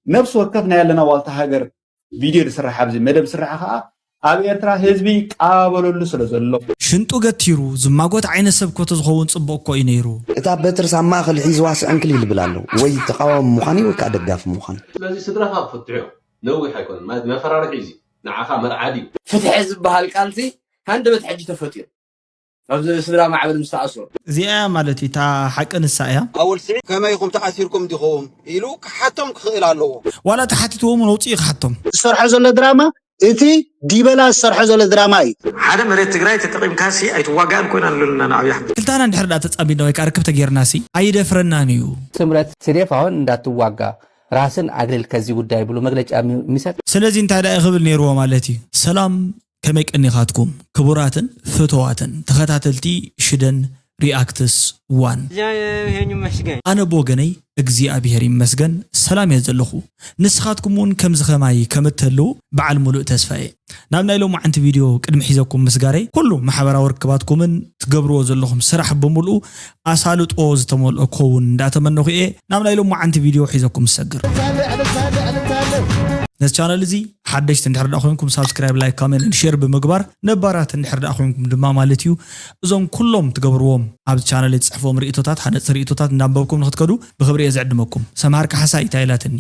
ነፍሲ ወከፍ ናይ ኣለና ዋልታ ሃገር ቪድዮ ዝስራሕ ኣብዚ መደብ ዝስራሕ ከዓ ኣብ ኤርትራ ህዝቢ ይቃበለሉ ስለ ዘሎ ሽንጡ ገቲሩ ዝማጎት ዓይነት ሰብ ኮ ተዝኸውን ጽቡቕ እኮ እዩ ነይሩ። እታ በትርስ ኣብ ማእኸል ሒዝዋ ስዕንክሊል ይብል ኣሎ። ወይ ተቓዋሚ ምዃን እዩ ወይ ከዓ ደጋፊ ምዃን። ስለዚ ስድራኻ ክፍትሑ እዮም። ነዊሕ ኣይኮነን ማለት መፈራርሒ እዩ። ንዓኻ መርዓዲ እዩ። ፍትሒ ዝበሃል ቃልሲ ሃንደበት ሕጂ ተፈጢሩ ኣብዚ ስድራ ማዕበል ምስ ተኣሰሩ። እዚኣ እያ ማለት እዩ እታ ሓቂ ንሳ እያ። ኣወል ስዒድ ከመይ ኢኹም ተኣሲርኩም ዲኹም ኢሉ ክሓቶም ክኽእል ኣለዎ። ዋላ ተሓቲትዎም እውን ኣውፅኡ ክሓቶም። ዝሰርሖ ዘሎ ድራማ እቲ ዲበላ ዝሰርሖ ዘሎ ድራማ እዩ። ሓደ መሬት ትግራይ ተጠቒምካሲ ኣይትዋጋእን ኮይና ንልልና ንኣብይ ኣሕመድ። ክልታና እንድሕር ዳ ተፃሚድና ወይ ከዓ ርክብ ተጌርናሲ ኣይደፍረናን እዩ። ስምረት ስዴፍ አሁን እንዳትዋጋ ራስን አግልል ከዚህ ጉዳይ ብሎ መግለጫ የሚሰጥ ስለዚ እንታይ ዳ ክብል ነይርዎ ማለት እዩ። ሰላም ከመይ ቀኒኻትኩም ክቡራትን ፍተዋትን ተኸታተልቲ ሽደን ሪኣክትስ ዋን። እግዚአብሔር ይመስገን። ኣነ ብወገነይ እግዚኣብሔር ይመስገን ሰላም እየ ዘለኹ። ንስኻትኩም እውን ከምዚ ኸማይ ከም እትህልዉ በዓል ሙሉእ ተስፋ እየ። ናብ ናይ ሎማዓንቲ ቪድዮ ቅድሚ ሒዘኩም ምስጋረይ ኩሉ ማሕበራዊ ርክባትኩምን ትገብርዎ ዘለኹም ስራሕ ብምልኡ ኣሳልጦ ዝተመልኦ ክኸውን እንዳተመነኹ እየ ናብ ናይ ሎማዓንቲ ቪድዮ ሒዘኩም ዝሰግር። ነዚ ቻነል እዚ ሓደሽቲ እንድሕር ዳ ኮይንኩም ሳብስክራይብ ላይክ ኮሜንት ሼር ብምግባር ነባራት እንድሕር ዳ ኮይንኩም ድማ ማለት እዩ እዞም ኩሎም ትገብርዎም ኣብዚ ቻነል ዝፅሕፎም ርእቶታት ሃነፅቲ ርእቶታት እንዳንበብኩም ንክትከዱ ብክብሪ እየ ዝዕድመኩም። ሰምሃር ካሕሳይ እንታይ ኢላትኒ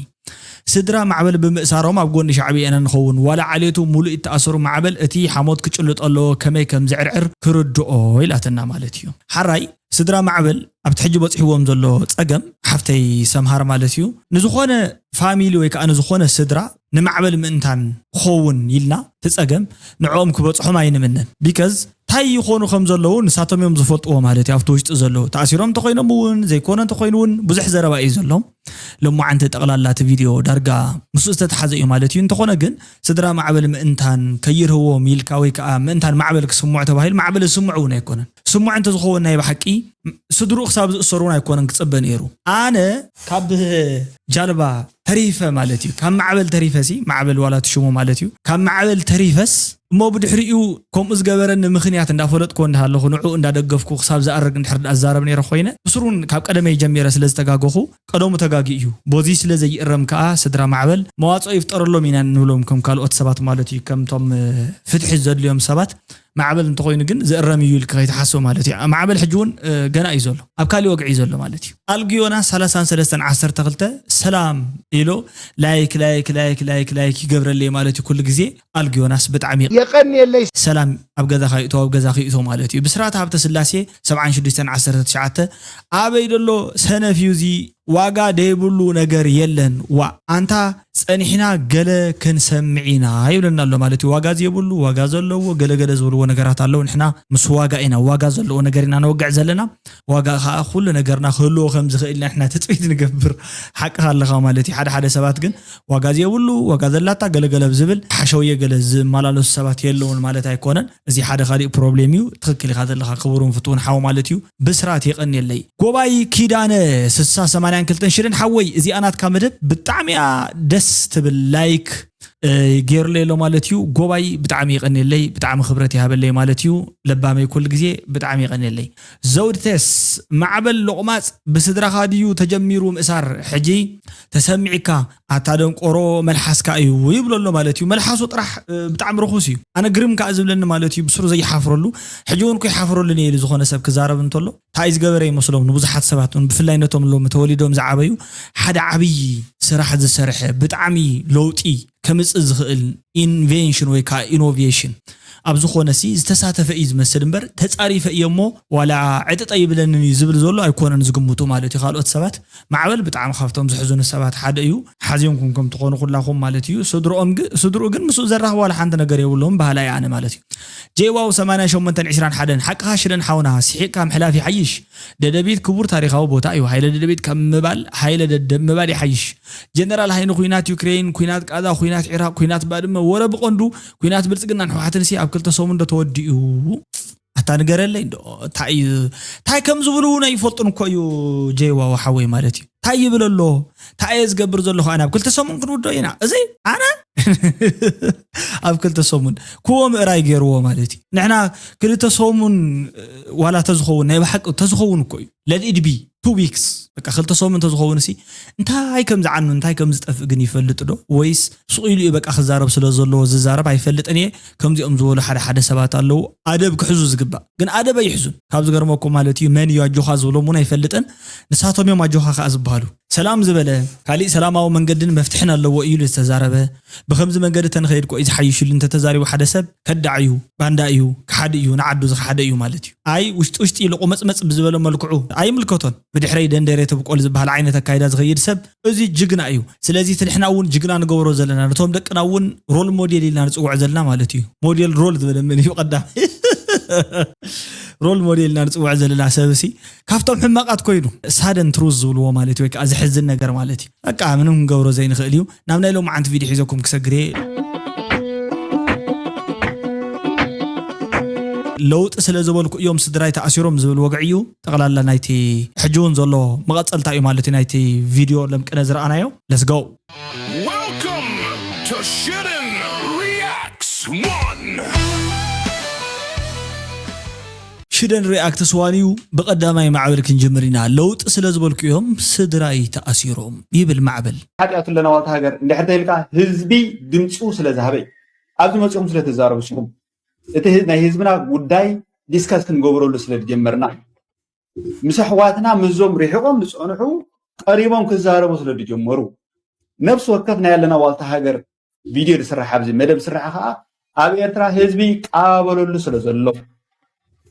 ስድራ ማዕበል ብምእሳሮም ኣብ ጎኒ ሻዕብያ ኢና ንኸውን ዋላ ዓሌቱ ሙሉእ ይተኣሰሩ ማዕበል እቲ ሓሞት ክጭልጦ ኣለዎ ከመይ ከም ዝዕርዕር ክርድኦ ኢላትና ማለት እዩ። ሓራይ ስድራ ማዕበል ኣብቲ ሕጂ በፂሕዎም ዘሎ ፀገም ሓፍተይ ሰምሃር ማለት እዩ ንዝኾነ ፋሚሊ ወይ ከዓ ንዝኾነ ስድራ ንማዕበል ምእንታን ክኸውን ኢልና እቲ ፀገም ንዕኦም ክበፅሖም ኣይንምነን because ታይ ይኾኑ ከም ዘለዉ ንሳቶም እዮም ዝፈልጥዎ ማለት እዩ ኣብቲ ውሽጢ ዘለዉ ተኣሲሮም እንተኮይኖም እውን ዘይኮነ እንተኮይኑ እውን ብዙሕ ዘረባ እዩ ዘሎ። ሎማዓንቲ ጠቕላላ እቲ ቪድዮ ዳርጋ ምስኡ ዝተተሓዘ እዩ ማለት እዩ። እንተኾነ ግን ስድራ ማዕበል ምእንታን ከይርህዎም ኢልካ ወይ ከዓ ምእንታን ማዕበል ክስምዑ ተባሂሉ ማዕበል ዝስምዑ እውን ኣይኮነን። ስሙዕ እንተዝኸውን ናይ ብሓቂ ስድርኡ ክሳብ ዝእሰሩ እውን ኣይኮነን ክፅበ ነይሩ። ኣነ ካብ ጃልባ ተሪፈ ማለት እዩ ካብ ማዕበል ተሪፈ ሲ ማዕበል ዋላ ትሽሙ ማለት እዩ ካብ ማዕበል ተሪፈስ እሞ ብድሕሪኡ ከምኡ ዝገበረኒ ምኽንያት እንዳፈለጥኩዎ እንዳሃለኹ ንዕኡ እንዳደገፍኩ ክሳብ ዝኣርግ እንድሕር ዳኣ ዝዛረብ ነይረ ኮይነ ብስሩን ካብ ቀደመይ ጀሚረ ስለ ዝተጋገኹ ቀደሙ ተጋጊ እዩ። ቦዚ ስለ ዘይእረም ከኣ ስድራ ማዕበል መዋፅኦ ይፍጠረሎም ኢና ንብሎም ከም ካልኦት ሰባት ማለት እዩ ከምቶም ፍትሒ ዘድልዮም ሰባት ማዕበል እንተኾይኑ ግን ዝእረም እዩ ኢልካ ከይትሓስብ ማለት እዩ። ማዕበል ሕጂ እውን ገና እዩ ዘሎ ኣብ ካሊእ ወግዒ እዩ ዘሎ ማለት እዩ። ኣልግዮና ሰላሳን ሰለስተን ዓሰርተ ክልተ ሰላም ኢሎ ላይክ ላይክ ላይክ ላይክ ላይክ ይገብረለይ ማለት እዩ ኩሉ ግዜ ኣልግዮናስ ብጣዕሚ የቀንየለይ። ሰላም ኣብ ገዛኻ ይእቶ ኣብ ገዛኺ ይእቶ ማለት እዩ። ብስራት ሃብተ ስላሴ ሰብዓን ሽዱሽተን ዓሰርተ ትሽዓተ ኣበይ ደሎ ሰነፍ እዩ እዚ ዋጋ ደይብሉ ነገር የለን ዋእ ኣንታ ጸኒሕና ገለ ክንሰምዕ ኢና ይብለና ኣሎ ማለት እዩ። ዋጋ ዘይብሉ ዋጋ ዘለዎ ገለገለ ዝብልዎ ነገራት ኣለዉ። ንሕና ምስ ዋጋ ኢና ዋጋ ዘለዎ ነገር ኢና ነወግዕ ዘለና። ዋጋ ከዓ ኩሉ ነገርና ክህልዎ ከም ዝኽእል ኢና ንሕና ትጽቢት ንገብር። ሓቅኻ ኣለኻ ማለት እዩ። ሓደ ሓደ ሰባት ግን ዋጋ ዘይብሉ ዋጋ ዘላታ ገለገለ ብዝብል ሓሸውየ ገለ ዝመላለሱ ሰባት የለውን ማለት ኣይኮነን። እዚ ሓደ ካሊእ ፕሮብሌም እዩ። ትኽክል ኢኻ ዘለኻ ክቡርን ፍቱውን ሓው ማለት እዩ። ብስራት የቐንየለይ። ጎባይ ኪዳነ ስሳ ሰማንያን ክልተን ሽደን ሓወይ እዚኣ ናትካ መደብ ብጣዕሚ እያ ደስ ትብል ላይክ ገይሩለይ ኣሎ ማለት እዩ። ጎባይ ብጣዕሚ የቐንየለይ ብጣዕሚ ክብረት ይሃበለይ ማለት እዩ። ለባመይ ኩሉ ግዜ ብጣዕሚ የቐንየለይ። ዘውድተስ ማዕበል ሎቕማፅ ብስድራኻ ድዩ ተጀሚሩ ምእሳር ሕጂ ተሰሚዕካ ኣታ ደንቆሮ መልሓስካ እዩ ይብሎ ኣሎ ማለት እዩ። መልሓሱ ጥራሕ ብጣዕሚ ርኹስ እዩ። ኣነ ግርም ከዓ ዝብለኒ ማለት እዩ ብስሩ ዘይሓፍረሉ ሕጂ እውን ኮ ይሓፍረሉ እየ ኢሉ ዝኾነ ሰብ ክዛረብ እንተሎ እንታይ ዝገበረ ይመስሎም ንብዙሓት ሰባት እውን ብፍላይ ነቶም ሎም ተወሊዶም ዝዓበዩ ሓደ ዓብዪ ስራሕ ዝሰርሐ ብጣዕሚ ለውጢ ከምፅእ ዝኽእል ኢንቬንሽን ወይ ከዓ ኢኖቬሽን ኣብ ዝኾነ ሲ ዝተሳተፈ እዩ ዝመስል እምበር ተፃሪፈ እየ እሞ ዋላ ዕጥጠ ይብለንን እዩ ዝብል ዘሎ ኣይኮነን ዝግምቱ ማለት እዩ። ካልኦት ሰባት ማዕበል ብጣዕሚ ካብቶም ዝሕዝኑ ሰባት ሓደ እዩ። ሓዚንኩም ከም ትኾኑ ኩላኹም ማለት እዩ። ስድርኦም ግ- ስድርኡ ግን ምስኡ ዘራኽብ ዋላ ሓንቲ ነገር የብሎም በሃላይ ኣነ ማለት እዩ። ጄዋው ሰማንያ ሸሞንተን ዕስራን ሓደን ሓቅኻ ሽደን ሓውና ስሒቕካ ምሕላፍ ይሓይሽ። ደደቢት ክቡር ታሪኻዊ ቦታ እዩ። ሃይለ ደደቢት ካብ ምባል ሃይለ ደደብ ምባል ይሓይሽ። ጀነራል ሃይኒ ኩናት ዩክሬን፣ ኩናት ቃዛ፣ ኩናት ዒራቅ፣ ኩናት ባድመ ወረ ብቐንዱ ኩናት ብልጽግናን ህወሓትን ሲ ኣብ ክልተ ሰሙን ዶ ተወዲኡ? ኣታ ንገረለይ እንዶ እንታይ እንታይ ከም ዝብሉ እውን ኣይፈልጡን እኮ እዩ። ጄዋው ሓወይ ማለት እዩ እንታይ ይብል ኣሎ እንታይ እየ ዝገብር ዘለኹ ኣነ ኣብ ክልተ ሰሙን ክንውዶ ኢና እዚ ኣነ ኣብ ክልተ ሰሙን ክዎ ምእራይ ገይርዎ ማለት እዩ። ንሕና ክልተ ሰሙን ዋላ ተዝኸውን ናይ ብሓቂ ተዝኸውን እኮ እዩ let it be two weeks በቃ ክልተ ሰሙን እንተዝኸውን ሲ እንታይ ከም ዝዓኑ እንታይ ከም ዝጠፍእ ግን ይፈልጥ ዶ? ወይስ ሱቕ ኢሉ እዩ በቃ ክዛረብ ስለ ዘለዎ ዝዛረብ ኣይፈልጥን እየ። ከምዚኦም ዝበሉ ሓደ ሓደ ሰባት ኣለዉ፣ ኣደብ ክሕዙ ዝግባእ ግን ኣደብ ኣይሕዙን። ካብ ዝገርመኩም ማለት እዩ መን እዩ ኣጆኻ ዝብሎም እውን ኣይፈልጥን። ንሳቶም እዮም ኣጆኻ ከዓ ዝበሃሉ። ሰላም ዝበለ ካሊእ ሰላማዊ መንገድን መፍትሕን ኣለዎ እዩ ዝተዛረበ። ብከምዚ መንገዲ ተንኸይድ ኮ እዩ ዝሓይሽሉ እንተተዛሪቡ ሓደ ሰብ ከዳዕ እዩ፣ ባንዳ እዩ፣ ክሓዲ እዩ፣ ንዓዱ ዝኸሓደ እዩ ማለት እዩ። ኣይ ውሽጢ ውሽጢ ኢሉ ቁመፅመፅ ብዝበለ መልክዑ ኣይምልከቶን። ብድሕረይ ደንደሬ ትብቆል ዝበሃል ዓይነት ኣካይዳ ዝኸይድ ሰብ እዚ ጅግና እዩ። ስለዚ እቲ ንሕና እውን ጅግና ንገብሮ ዘለና ነቶም ደቅና እውን ሮል ሞዴል ኢልና ንፅውዖ ዘለና ማለት እዩ። ሞዴል ሮል ዝበለ መን እዩ ቀዳም ሮል ሞዴል ኢና ንፅውዕ ዘለና ሰብ ሲ ካብቶም ሕማቃት ኮይኑ ሳደን ትሩዝ ዝብልዎ ማለት እዩ ወይ ከዓ ዝሕዝን ነገር ማለት እዩ። በቃ ምንም ክንገብሮ ዘይንኽእል እዩ። ናብ ናይ ሎማዓንቲ ቪድዮ ሒዘኩም ክሰግር እየ። ለውጢ ስለ ዝበልኩ እዮም ስድራይ ተኣሲሮም ዝብል ወግዒ እዩ። ጠቕላላ ናይቲ ሕጂ እውን ዘሎ መቐፀልታ እዩ ማለት እዩ ናይቲ ቪድዮ ለምቅነ ዝረኣናዮ። Let's go. Welcome to Shiden Reacts one. ሽደን ሪኣክትስ ዋን እዩ። ብቐዳማይ ማዕበል ክንጅምር ኢና። ለውጢ ስለ ዝበልኩ እዮም ስድራይ ተኣሲሮም ይብል ማዕበል። ሓጢኣቱ ኣለና ዋልታ ሃገር እንድሕር ተይልካ ህዝቢ ድምፁ ስለ ዝሃበይ ኣብዚ መፅኹም ስለ ትዛረቡ ስኹም እቲ ህዝ- ናይ ህዝብና ጉዳይ ዲስካስ ክንገብረሉ ስለ ዝጀመርና ምስ ኣሕዋትና ምስዞም ርሒቖም ዝፀንሑ ቀሪቦም ክዛረቡ ስለ ዝጀመሩ ነፍሲ ወከፍ ናይ ኣለና ዋልታ ሃገር ቪድዮ ዝስራሕ ኣብዚ መደብ ዝስራሕ ከዓ ኣብ ኤርትራ ህዝቢ ይቃባበለሉ ስለ ዘሎ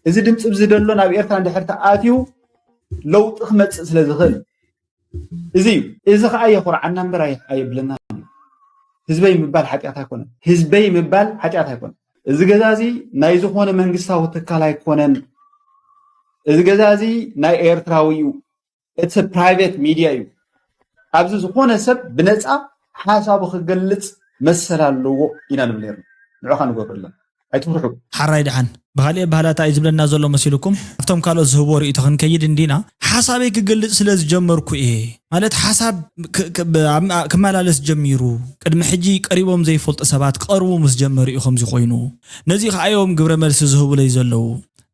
እዚ ድምፂ እዚ ዘሎ ናብ ኤርትራ እንድሕር ተኣትዩ ለውጢ ክመፅእ ስለ ዝኽእል እዚ እዩ። እዚ ከዓ የኹርዓና እምበር ኣየ- ኣየብለና። ህዝበይ ምባል ሓጢኣት ኣይኮነን። ህዝበይ ምባል ሓጢኣት ኣይኮነን። እዚ ገዛ እዚ ናይ ዝኾነ መንግስታዊ ትካል ኣይኮነን። እዚ ገዛ እዚ ናይ ኤርትራዊ እዩ። It's a private media እዩ። ኣብዚ ዝኾነ ሰብ ብነፃ ሓሳቡ ክገልፅ መሰል ኣለዎ ኢና ንብል ነርና። ንዑኻ ንገብር ኣለና። ኣይትፍርሑ። ሓራይ ደሓን ብኻልኤ ባህላታ እዩ ዝብለና ዘሎ መሲልኩም ኣብቶም ካልኦት ዝህቦ ርእይቶ ክንከይድ እንዲና። ሓሳበይ ክገልፅ ስለ ዝጀመርኩ እየ ማለት ሓሳብ ክ- ክ- ብ- ኣብ- ክመላለስ ጀሚሩ። ቅድሚ ሕጂ ቀሪቦም ዘይፈልጡ ሰባት ክቐርቡ ምስ ጀመሩ እዩ ከምዚ ኮይኑ። ነዚ ከዓዮም ግብረ መልሲ ዝህቡለይ ዘለዉ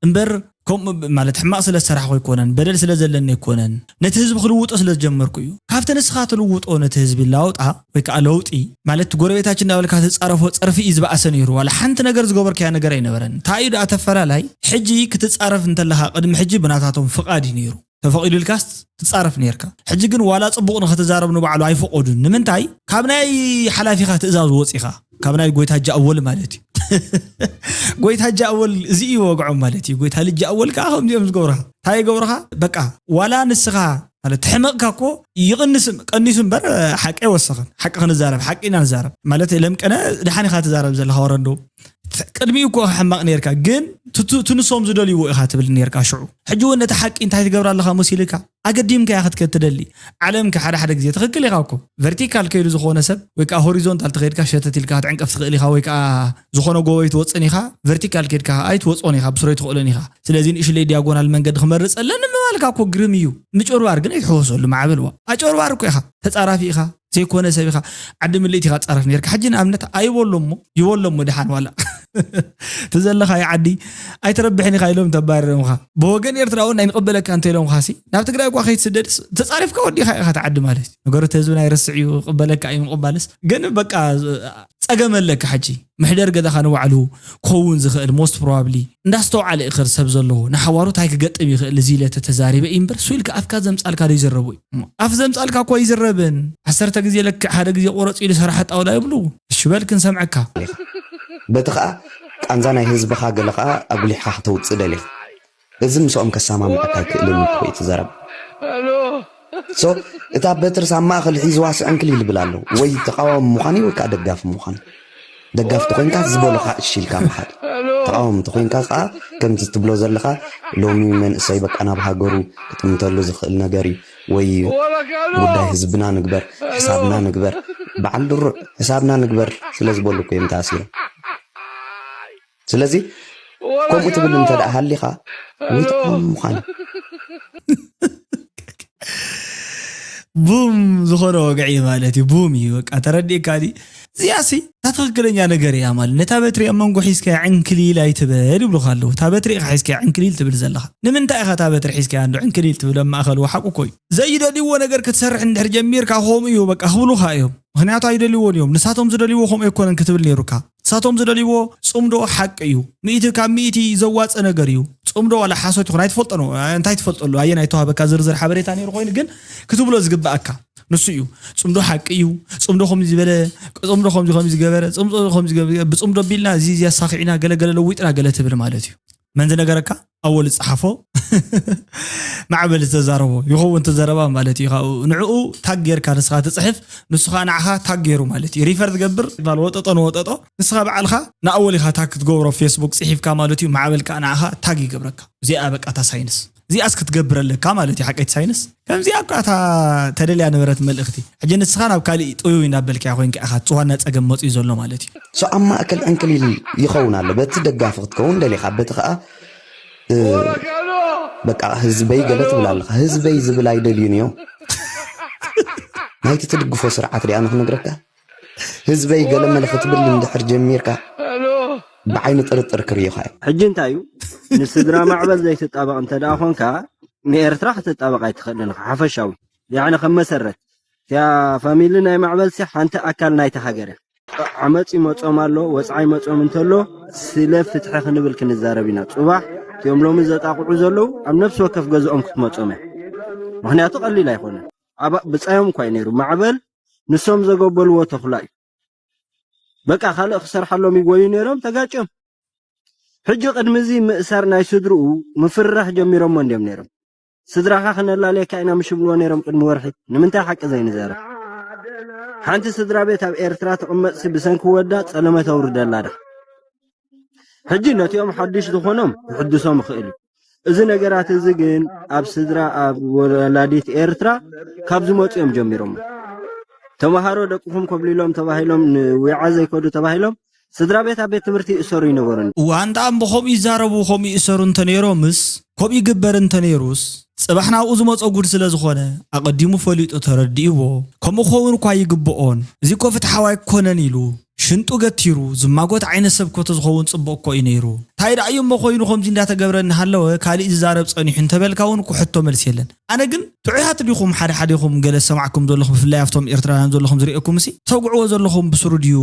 እምበር ከምኡ ብ- ማለት ሕማቕ ስለ ዝሰራሕኩ ኣይኮነን፣ በደል ስለ ዘለኒ ኣይኮነን። ነቲ ህዝቢ ክልውጦ ስለ ዝጀመርኩ እዩ። ካብቲ ንስኻ ትልውጦ ነቲ ህዝቢ ላውጣ ወይ ከዓ ለውጢ ማለት እቲ ጎረቤታችን እንዳበልካ ትፃረፎ ፀርፊ እዩ ዝበኣሰ ነይሩ። ዋላ ሓንቲ ነገር ዝገበርካያ ነገር ኣይነበረን። እንታይ እዩ ደኣ ተፈላላይ? ሕጂ ክትፃረፍ እንተለኻ ቅድሚ ሕጂ ብናታቶም ፍቓድ እዩ ነይሩ። ተፈቒዱልካስ ትፃረፍ ነርካ። ሕጂ ግን ዋላ ፅቡቕ ንኽትዛረብ ንባዕሉ ኣይፈቐዱን። ንምንታይ? ካብ ናይ ሓላፊኻ ትእዛዝ ወፂኻ ካብ ናይ ጎይታ ጃእወል ማለት እዩ። ጎይታ ጃእወል እዚ እዩ ወግዖም ማለት እዩ። ጎይታ ልጃእወል ከዓ ከምዚኦም ዝገብርኻ እንታይ ይገብርኻ? በቃ ዋላ ንስኻ ማለት ትሕመቕካ እኮ ይቕንስ ቀኒሱ እምበር ሓቂ ኣይወሰኸን። ሓቂ ክንዛረብ ሓቂ ኢና ንዛረብ ማለት ለምቀነ ድሓን ኢኻ ትዛረብ ዘለኻ ወረዶ ቅድሚኡ እኮ ሕማቕ ነርካ ግን ትንሶም ዝደልይዎ ኢኻ ትብል ነርካ ሽዑ ሕጂ እውን ነቲ ሓቂ እንታይ ትገብር ኣለኻ መሲልካ ኣገዲምካ ኢኻ ክትከድ ትደሊ ዓለም ከ ሓደ ሓደ ግዜ ትኽክል ኢኻ እኮ ቨርቲካል ከይዱ ዝኾነ ሰብ ወይ ከዓ ሆሪዞንታል ተኸይድካ ሸተት ኢልካ ክትዕንቀፍ ትኽእል ኢኻ ወይ ከዓ ዝኾነ ጎቦ ኣይትወፅን ኢኻ ቨርቲካል ከይድካ ኣይትወፅኦን ኢኻ ብስሩ ኣይትኽእሎን ኢኻ ስለዚ ንእሽለይ ዲያጎናል መንገዲ ክመርፅ ኣለኒ ምባልካ እኮ ግርም እዩ ምጭርባር ግን ኣይትሕወሰሉ ማዕበል ዋ ኣጭበርባር እኮ ኢኻ ተፃራፊ ኢኻ ዘይኮነ ሰብ ኢኻ ዓዲ ምልእቲ ኢኻ ትፃረፍ ነርካ ሕጂ ንኣብነት ኣይበሎ እሞ ይበሎ እሞ ድሓን ዋላ እቲ ዘለኻዮ ዓዲ ኣይትረብሕን ኢኻ ኢሎም ተባረሮምኻ ብወገን ኤርትራ እውን ኣይንቕበለካ እንተ ኢሎምኻ ሲ ናብ ትግራይ እኳ ከይትስደድስ ተፃሪፍካ ወዲኻ ኢኻ እቲ ዓዲ ማለት እዩ ነገሩ እቲ ህዝብና ይረስዕ እዩ ቅበለካ እዩ ምቕባልስ ግን በቃ ፀገም ኣለካ ሕጂ መሕደር ገዛኻ ንባዕሉ ክኸውን ዝኽእል most probably እንዳስተውዓለ ይኽር ሰብ ዘለዎ ንሓዋሩ ታይ ክገጥም ይኽእል እዚ ኢለ ተተዛሪበ እዩ እምበር ሱኢልካ ኣፍካ ዘምፃልካ ዶ ይዘረቡ እዩ ኣፍ ዘምፃልካ እኮ ይዝረብን ዓሰርተ ግዜ ለክዕ ሓደ ግዜ ቆረፅ ኢሉ ሰራሕ ጣውላ ይብሉ እሺ በል ክንሰምዐካ በቲ ኸዓ ቃንዛ ናይ ህዝብኻ ገለ ኸዓ ኣጉሊሕኻ ከተውፅእ ደሊኻ እዚ ምስኦም ከሰማምዓካ ኣይክእልን እዩ ትኾይ ትዘረብ so እታ በትርስ ኣብ ማእኸል ሒዝዋ ስዕንክል ይልብል ኣሎ ወይ ተቃዋሚ ምዃን ወይ ከዓ ደጋፊ ምዃን ደጋፊ ተኮይንካ ዝበሉኻ እሺ ኢልካ ምኻድ ተቃወሚ ተኮይንካ ከዓ ከምዚ ትብሎ ዘለኻ ሎሚ መንእሰይ በቃ ናብ ሃገሩ ክጥምተሉ ዝኽእል ነገር እዩ ወይ ጉዳይ ህዝብና ንግበር ሕሳብና ንግበር በዓል ድሩዕ ሕሳብና ንግበር ስለ ዝበሉ እኮ እዮም ተኣሲሮም ስለዚ ከምኡ ትብል እንተ ደኣ ሃሊኻ ወይ ተቃዋሚ ምዃን እዩ ቡም ዝኾነ ወግዒ ማለት እዩ። ቡም እዩ በቃ፣ ተረዲእካ ዲ? እዚኣሲ እታ ትኽክለኛ ነገር እያ ማለት። ነታ በትሪ ኣብ መንጎ ሒዝካያ ዕንክሊል ኣይትበል ይብሉኻ ኣለዉ። እታ በትሪ ኢኻ ሒዝካያ ዕንክሊል ትብል ዘለኻ። ንምንታይ ኢኻ እታ በትሪ ሒዝካያ እንዶ ዕንክሊል ትብል? ኣብ ማእኸል ወሓቁ እኮ እዩ። ዘይደልይዎ ነገር ክትሰርሕ እንድሕር ጀሚርካ ከምኡ እዩ በቃ ክብሉኻ እዮም። ምኽንያቱ ኣይደልይዎን እዮም። ንሳቶም ዝደልይዎ ከምኡ ኣይኮነን ክትብል ነይሩካ። ንሳቶም ዝደልይዎ ጽምዶ ሓቂ እዩ። ሚእቲ ካብ ሚእቲ ዘዋጸ ነገር እዩ። ጽምዶ ዋላ ሓሶት ይኹን ኣይትፈልጦ ነው። እንታይ ትፈልጠሉ? ኣየናይ ተዋህበካ ዝርዝር ሓበሬታ ነይሩ ኮይኑ ግን ክትብሎ ዝግብኣካ ንሱ እዩ። ጽምዶ ሓቂ እዩ። ጽምዶ ከምዚ ዝበለ፣ ጽምዶ ከምዚ ከምዚ ገበረ፣ ጽምዶ ከምዚ ገበረ፣ ብጽምዶ ቢልና እዚ እዚ ኣሳኺዕና ገለ ገለ ለዊጥና ገለ ትብል ማለት እዩ። መን ዝነገረካ? ኣወል ዝጸሓፎ ማዕበል ዝተዛረቦ ይኸውን እቲ ዘረባ ማለት እዩ። ካብኡ ንዕኡ ታግ ጌርካ ንስኻ ትጽሕፍ፣ ንሱ ኸኣ ንዓኻ ታግ ገይሩ ማለት እዩ። ሪፈር ትገብር ይባል ወጠጦ ንወጠጦ፣ ንስኻ ባዕልኻ ንኣወል ኢኻ ታግ ክትገብሮ ፌስቡክ ጽሒፍካ ማለት እዩ። ማዕበል ከኣ ንዓኻ ታግ ይገብረካ። እዚኣ በቃ እታ ሳይንስ እዚኣስ ክትገብር ኣለካ ማለት እዩ። ሓቀይቲ ሳይንስ ከምዚኣ እኳ እታ ተደልያ ነበረት መልእኽቲ። ሕጂ ንስኻ ናብ ካሊእ ጥውይ እናበልካያ ኮይንካ ኢኻ፣ እቲ ዋና ጸገም መጺኡ ዘሎ ማለት እዩ። ሶ ኣብ ማእከል ዕንክሊል ይኸውን ኣሎ። በቲ ደጋፊ ክትከውን ደሊኻ፣ በቲ ኸኣ እ፣ በቃ ህዝበይ ገለ ትብል ኣለኻ። ህዝበይ ዝብል ኣይደልዩን እዮም። ናይቲ ትድግፎ ስርዓት ዲኣ ንኽነግረካ፣ ህዝበይ ገለ መለ ክትብል እንድሕር ጀሚርካ፣ ብዓይኒ ጥርጥር ክርእዩኻ እዮም። ሕጂ እንታይ እዩ? ንስድራ ማዕበል ዘይትጣበቕ እንተ ደኣ ኾንካ፣ ንኤርትራ ክትጣበቕ ኣይትኽእልን ኢኻ። ሓፈሻዊ፣ ያዕኒ ከም መሰረት፣ እቲኣ ፋሚሊ ናይ ማዕበልሲ ሓንቲ ኣካል ናይታ ሃገር እያ። ዓመጽ ይመጾም ኣሎ፣ ወጽዓ ይመጾም እንተሎ፣ ስለ ፍትሒ ክንብል ክንዛረብ ኢና። ጽባሕ እቲኦም ሎሚ ዘጣቕዑ ዘለዉ ኣብ ነፍሲ ወከፍ ገዝኦም ክትመጾም እያ። ምኽንያቱ ቀሊል ኣይኮነን። ኣብ ብጻዮም እኳ እዩ ነይሩ። ማዕበል ንሶም ዘገበልዎ ተኹላ እዩ። በቃ ካልእ ክሰርሓሎም ይጎዩ ነይሮም፣ ተጋጭዮም። ሕጂ ቅድሚ እዚ ምእሳር ናይ ስድርኡ ምፍርራሕ ጀሚሮሞ እንድዮም ነይሮም። ስድራኻ ክነላልየካ ኢና ምሽ ብልዎ ነይሮም ቅድሚ ወርሒ። ንምንታይ ሓቂ ዘይንዛረብ? ሓንቲ ስድራ ቤት ኣብ ኤርትራ ትቕመጥሲ ብሰንኪ ወዳ ጸለመ ተውርደላ ዳ? ሕጂ ነቲኦም ሓድሽ ዝኾኖም ክሕድሶም ይኽእል እዩ። እዚ ነገራት እዚ ግን ኣብ ስድራ፣ ኣብ ወላዲት ኤርትራ ካብ ዝመጹ እዮም ጀሚሮም። ተምሃሮ ደቅኹም ኮብሊሎም ተባሂሎም፣ ንዊዓ ዘይከዱ ተባሂሎም ስድራ ቤት ኣብ ቤት ትምህርቲ ይእሰሩ ይነበሩን። እዋ፣ እንዳ እምቦ ከምኡ ይዛረቡ፣ ከምኡ ይእሰሩ እንተ ነይሮምስ፣ ከምኡ ይግበር እንተ ነይሩስ፣ ጽባሕ ናብኡ ዝመጾ ጉድ ስለ ዝኾነ፣ ኣቐዲሙ ፈሊጡ ተረዲእዎ፣ ከምኡ ክኸውን እኳ ይግብኦን፣ እዚ እኮ ፍትሓዊ ኣይኮነን ኢሉ፣ ሽንጡ ገቲሩ፣ ዝማጎት ዓይነት ሰብ እኮ ተዝኸውን ጽቡቕ እኮ እዩ ነይሩ። እንታይ ደኣ እዩ እሞ ኮይኑ ከምዚ እንዳተገብረ እናሃለወ፣ ካሊእ ዝዛረብ ጸኒሑ እንተበልካ እውን እኮ ሕቶ መልሲ የለን። ኣነ ግን ጥዑያት ዲኹም፣ ሓደ ሓደኹም ገለ ዝሰማዕኩም ዘለኹም፣ ብፍላይ ኣብቶም ኤርትራውያን ዘለኹም ዝርእየኩም፣ እሲ ተውግዕዎ ዘለኹም ብስሩ ድዩ?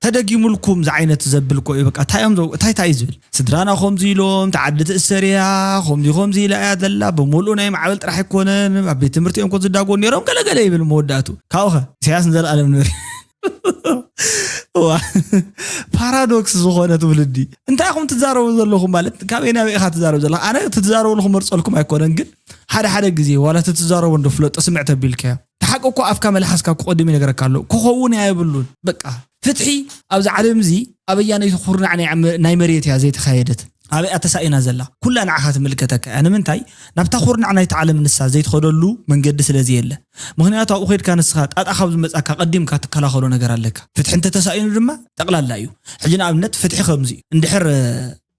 ተደጊሙልኩም ዝዓይነት ዘብል እኮ እዩ። በቃ እንታይ እዮም ዘው-፣ እንታይ እንታይ እዩ ዝብል? ስድራና ከምዚ ኢሎም፣ ተዓዲ ትእሰር እያ፣ ከምዚ ከምዚ ኢላ እያ ዘላ፣ ብምሉኡ ናይ ማዕበል ጥራሕ ኣይኮነን፣ ኣብ ቤት ትምህርቲ እዮም እኮ ዝዳጎን ነይሮም፣ ገለ ገለ ይብል መወዳእቱ። ካብኡ ኸ? ኢሳያስ ንዘለኣለም ንበሪ። እዋ፣ ፓራዶክስ ዝኾነ ትውልዲ። እንታይ ኢኹም ትዛረቡ ዘለኹም? ማለት ካበይ ናበይ ኢኻ ትዛረብ ዘለኻ? ኣነ ትዛረቡ ኣለኹም መርጸልኩም ኣይኮነን፣ ግን ሓደ ሓደ ግዜ ዋላ እቲ ትዛረቦ እንዶ ፍለጦ ስምዕ ተቢልካዮ። እቲ ሓቂ እኮ ኣፍካ መልሓስካ ክቐድም ይነግረካ ኣሎ። ክኸውን እያ የብሉን። በቃ ፍትሒ ኣብዚ ዓለም እዚ ኣበያነይቲ ኩርናዕ ናይ ዓመ-፣ ናይ መሬት እያ ዘይተኻየደት። ኣበይ እያ ተሳኢና ዘላ? ኩላ ንዓኻ ትምልከተካ እያ። ንምንታይ? ናብታ ኩርናዕ ናይቲ ዓለም ንሳ ዘይትኸደሉ መንገዲ ስለ ዘየለ። ምኽንያቱ ኣብኡ ኸይድካ ንስኻ ጣጣ ካብ ዝመጻካ ቀዲምካ ትከላኸሎ ነገር ኣለካ። ፍትሒ እንተተሳኢኑ ድማ ጠቕላላ እዩ። ሕጂ ንኣብነት ፍትሒ ከምዚ እዩ። እንድሕር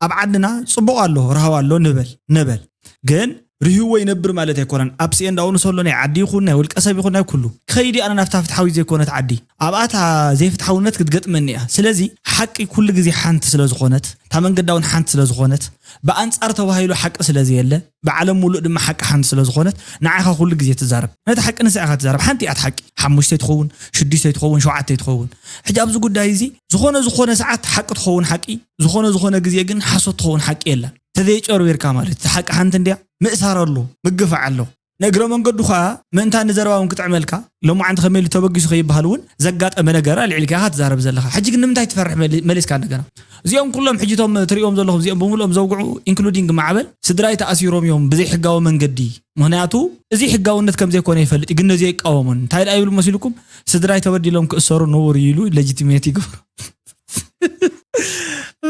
ኣብ ዓድና ጽቡቕ ኣሎ፣ ርሃው ኣሎ ንበል፣ ንበል። ግን ርህይዎ ይነብር ማለት ኣይኮነን። ኣብ ሲኤን ዳውን ሰሎ ናይ ዓዲ ይኹን ናይ ውልቀ ሰብ ይኹን ናይ ኩሉ። ከይዲ ኣነ ናብታ ፍትሓዊት ዘይኮነት ዓዲ። ኣብኣታ ዘይፍትሓውነት ክትገጥመኒ እያ። ስለዚ ሓቂ ኩሉ ግዜ ሓንቲ ስለ ዝኾነት፣ እታ መንገዳ እውን ሓንቲ ስለ ዝኾነት፣ ብኣንጻር ተባሂሉ ሓቂ ስለ ዘየለ፣ ብዓለም ሙሉእ ድማ ሓቂ ሓንቲ ስለ ዝኾነት፣ ንዓኻ ኩሉ ግዜ ትዛረብ። ነቲ ሓቂ ንሳ ኢኻ ትዛረብ። ሓንቲ እያ እቲ ሓቂ። ሓሙሽተ ትኸውን፣ ሽዱሽተ ትኸውን፣ ሸውዓተ ትኸውን። ሕጂ ኣብዚ ጉዳይ እዚ ዝኾነ ዝኾነ ሰዓት ሓቂ ትኸውን ሓቂ፣ ዝኾነ ዝኾነ ግዜ ግን ሓሶት ትኸውን ሓቂ የላን። ተዘይጨርቢርካ ማለት እቲ ሓቂ ሓንቲ እንድያ። ምእሳር ኣሎ፣ ምግፋዕ ኣሎ። ንእግረ መንገዱ ኸኣ ምእንታ ንዘረባ እውን ክጥዕመልካ፣ ሎማዓንቲ ከመይ ኢሉ ተበጊሱ ከይበሃል እውን ዘጋጠመ ነገር ኣልዒልካ ኢኻ ትዛረብ ዘለኻ። ሕጂ ግን ንምንታይ ትፈርሕ መሊ-፣ መሊስካ እንደገና? እዚኦም ኩሎም ሕጂ እቶም ትሪኦም ዘለኹም እዚኦም ብምልኦም ዘውግዑ ኢንክሉዲንግ ማዕበል ስድራይ ተኣሲሮም እዮም ብዘይሕጋዊ መንገዲ። ምኽንያቱ እዚ ሕጋውነት ከም ዘይኮነ ይፈልጥ እዩ፣ ግን ነዚ ኣይቃወሙን። እንታይ ደኣ ይብሉ መሲልኩም? ስድራይ ተበዲሎም ክእሰሩ ንቡር እዩ ኢሉ ሌጂቲሜት ይገብሩ።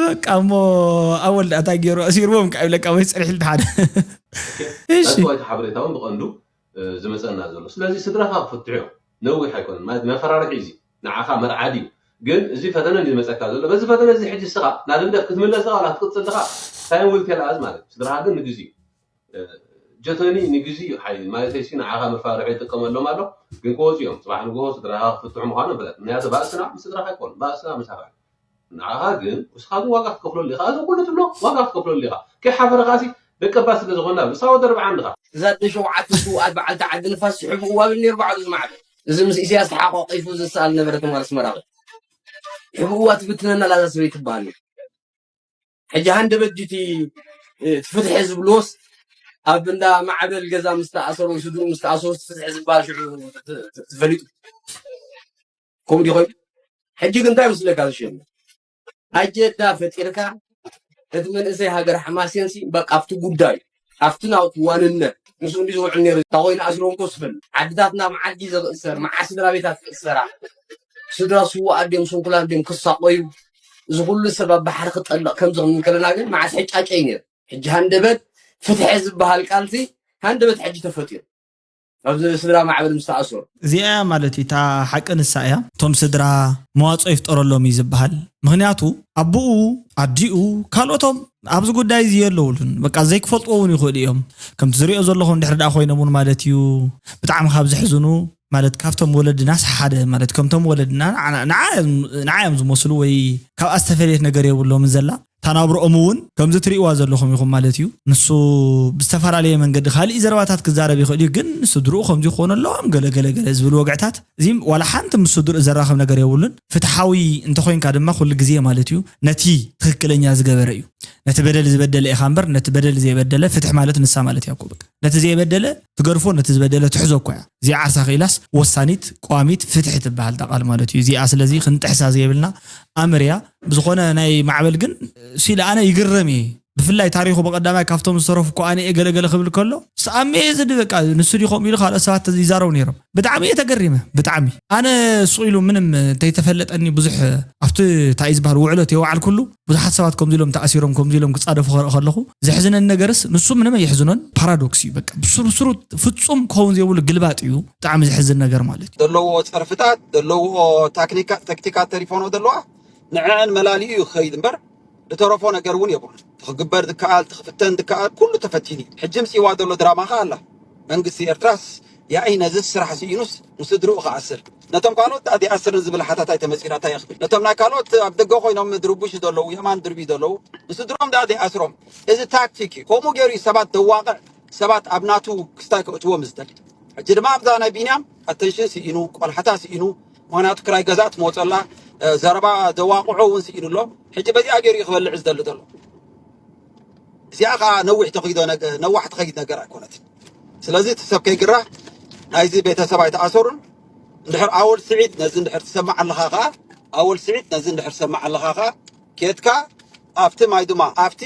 በቃ እሞ ኣወል ደኣ እንታይ ገይሩ? ኣሲርዎም ከዓ ይብለካ ወይ ጸኒሑ ሓደ። እሺ። ኣስተዋይቲ ሓበሬታ እውን ብቐንዱ፣ እ፣ ዝመጸና ዘሎ። ስለዚ ስድራኻ ክፍትሑ እዮም። ነዊሕ ኣይኮነን። ማለት መፈራርሒ እዚ ንዓኻ መርዓዲ እዩ። ግን እዚ ፈተነ እዩ ዝመጸካ ዘሎ። በዚ ፈተነ እዚ ሕጂ እስኻ ናብ ህግደፍ ክትምለስ ዲኻ ዋላ ክትቅጽል ዲኻ? ታይም ዊል ቴል ኣስ ማለት እዩ። ስድራኻ ግን ንግዜኡ፣ እ፣ ጀቶኒ ንግዜ እዩ ሓይሊ ማለተይ ሲ ንዓኻ መፋርሒ ይጥቀመሎም ኣሎ። ግን ክወፁ እዮም። ፅባሕ ንግሆ ስድራኻ ክፍትሑ ምዃኖም ፍለጥ። ምክንያቱ ባእስና ምስ ስድራኻ ኣይኮኑ፣ ባእስና ምሳኻ እዩ። ንዓኻ ግን እስኻ ግን ዋጋ ክትከፍለሉ ኢኻ። እዚ ኩሉ ትብሎ ዋጋ ክትከፍለሉ ኢኻ። ከይሓፈረኻ ሲ ደቀባት ስለ ዝኾንና ብሳወ ደርብዓ እንድኻ። እዛ ኣደ ሸውዓተ ስውኣት በዓልቲ ዓዲ ንፋስ ይሕብእዋ ብል ነይሩ ባዕሉ ዝማዕበል። እዚ ምስ ኢሳያስ ተሓቋቂፉ ዝሰኣል ነበረ ትማል ኣስመራ። ይሕብእዋ ትብትነና ላዛ ሰበይቲ ትበሃል። ሕጂ ሃንደበት ድቲ ፍትሒ ዝብልዎስ ኣብ እንዳ ማዕበል ገዛ ምስ ተኣሰሩ ስድሩ ምስ ተኣሰሩ ፍትሒ ዝበሃል ሽዑ ተፈሊጡ። ከምኡ ዲኾይኑ ሕጂ ግን እንታይ ምስለካ ዝሸነ ኣጀዳ ፈጢርካ እቲ መንእሰይ ሃገር ሓማሴንሲ በቃ ኣብቲ ጉዳይ ኣብቲ ናውቲ ዋንነት ምስ እንዲ ዝውዕል ነይሩ እንታ ኮይኑ ኣስሮም ኮስፈል ዓድታትና መዓዲ ዘእሰር መዓ ስድራ ቤታት ክእሰራ ስድራ ስዋ ኣድዮም ስንኩላ ኣድዮም ክሳቆዩ እዚ ኩሉ ሰብ ኣብ ባሕሪ ክጠልቕ ከምዚ ክንከለና ግን መዓት ሕጫጨ እዩ ነይሩ። ሕጂ ሃንደበት ፍትሒ ዝበሃል ቃልሲ ሃንደበት ሕጂ ተፈጢሩ ኣብዚ ስድራ ማዕበል ምስ ተኣሰሩ። እዚኣ እያ ማለት እዩ እታ ሓቂ ንሳ እያ። እቶም ስድራ መዋፅኦ ይፍጠረሎም እዩ ዝበሃል። ምክንያቱ ኣቦኡ ኣዲኡ ካልኦቶም ኣብዚ ጉዳይ እዚ የለውሉን በቃ ዘይክፈልጥዎ እውን ይኽእሉ እዮም። ከምቲ ዝሪኦ ዘለኹ እንድሕር ደኣ ኮይኖም እውን ማለት እዩ ብጣዕሚ ካብ ዘሕዝኑ ማለት ካብቶም ወለድናስ ሓደ ማለት ከምቶም ወለድና ንዓ- ንዓ- ንዓ እዮም ዝመስሉ ወይ ካብኣ ዝተፈለየት ነገር የብሎምን ዘላ እታ ናብርኦም እውን ከምዚ ትርእይዋ ዘለኹም ኢኹም ማለት እዩ። ንሱ ብዝተፈላለየ መንገዲ ካሊእ ዘረባታት ክዛረብ ይኽእል እዩ፣ ግን ስድርኡ ከምዚ ክኾኑ ኣለዎም ገለ ገለ ገለ ዝብል ወግዕታት እዚ ዋላ ሓንቲ ምስ ስድርኡ ዘራኽብ ነገር የብሉን። ፍትሓዊ እንተኾይንካ ድማ ኩሉ ግዜ ማለት እዩ ነቲ ትኽክለኛ ዝገበረ እዩ። ነቲ በደል ዝበደለ ኢኻ እምበር ነቲ በደል ዘይበደለ ፍትሕ ማለት ንሳ ማለት እያ እኮ በቃ። ነቲ ዘይበደለ ትገድፎ ነቲ ዝበደለ ትሕዞ እኮ እያ። እዚኣ ዓርሳ ክኢላስ ወሳኒት ቀዋሚት ፍትሒ ትበሃል እታ ቃል ማለት እዩ። እዚኣ ስለዚ ክንጥሕሳ ዘየብልና ኣምር እያ። ብዝኾነ ናይ ማዕበል ግን ሲለ ኣነ ይግረም እየ። ብፍላይ ታሪኹ ብቐዳማይ ካብቶም ዝተረፉ እኮ ኣነ እየ ገለገለ ክብል ከሎ ሰኣሜ ዝድ በቃ ንሱ ዲ ከምኡ ኢሉ ካልኦት ሰባት ይዛረቡ ነይሮም። ብጣዕሚ እየ ተገሪመ ብጣዕሚ ኣነ ሱቕ ኢሉ ምንም እንተይተፈለጠኒ ብዙሕ ኣብቲ እንታይ እዩ ዝበሃል ውዕሎት የወዓልኩሉ ብዙሓት ሰባት ከምዚ ኢሎም ተኣሲሮም ከምዚ ኢሎም ክፃደፉ ከርኢ ከለኹ ዘሕዝነኒ ነገርስ ንሱ ምንም ኣየሕዝኖን። ፓራዶክስ እዩ በቃ ብስሩ ስሩ ፍፁም ክኸውን ዘይብሉ ግልባጥ እዩ። ብጣዕሚ ዘሕዝን ነገር ማለት እዩ። ዘለዎ ፀርፍታት ዘለዎ ታክኒካ- ተክቲካት ተሪፎኖ ዘለዋ ንዕዐን መላሊኡ እዩ ክኸይድ እምበር ዝተረፎ ነገር እውን የብሉን። ትኽግበር ዝከኣል ትኽፍተን ዝከኣል ኩሉ ተፈቲኑ እዩ። ሕጂ ምፅዋ ዘሎ ድራማ ኸ ኣላ። መንግስቲ ኤርትራስ ያኢ ነዚ ስራሕ ስኢኑስ ንስድርኡ ክኣስር ነቶም ካልኦት ደኣ ዘይኣስርን ዝብል ሓታታይ ተመፂራታ የኽብል ነቶም ናይ ካልኦት ኣብ ደገ ኮይኖም ድርቡሽ ዘለዉ የማን ድርቢ ዘለዉ ንስድሮም ደኣ ዘይኣስሮም እዚ ታክቲክ እዩ። ከምኡ ገይሩ እዩ ሰባት ደዋቕዕ ሰባት ኣብ ናቱ ክስታይ ከእትዎም ዝደሊ። ሕጂ ድማ ኣብዛ ናይ ቢንያም ኣተንሽን ስኢኑ ቆልሓታ ስኢኑ ምክንያቱ ክራይ ገዛ ትመፀላ ዘረባ ደዋቕዖ እውን ስኢኑ ኣሎ። ሕጂ በዚኣ ገይሩ እዩ ክበልዕ ዝደሊ ዘሎ። እዚኣ ከዓ ነዊሕ ተኺዶ ነዋሕ ትኸይድ ነገር ኣይኮነትን። ስለዚ እቲ ሰብ ከይግራ ናይዚ ቤተሰብ ኣይተኣሰሩን። እንድሕር ኣወል ስዒድ ነዚ እንድሕር ትሰማዕ ኣለኻ ከዓ ኣወል ስዒድ ነዚ እንድሕር ትሰማዕ ኣለኻ ከዓ ኬድካ ኣብቲ ማይዱማ ኣብቲ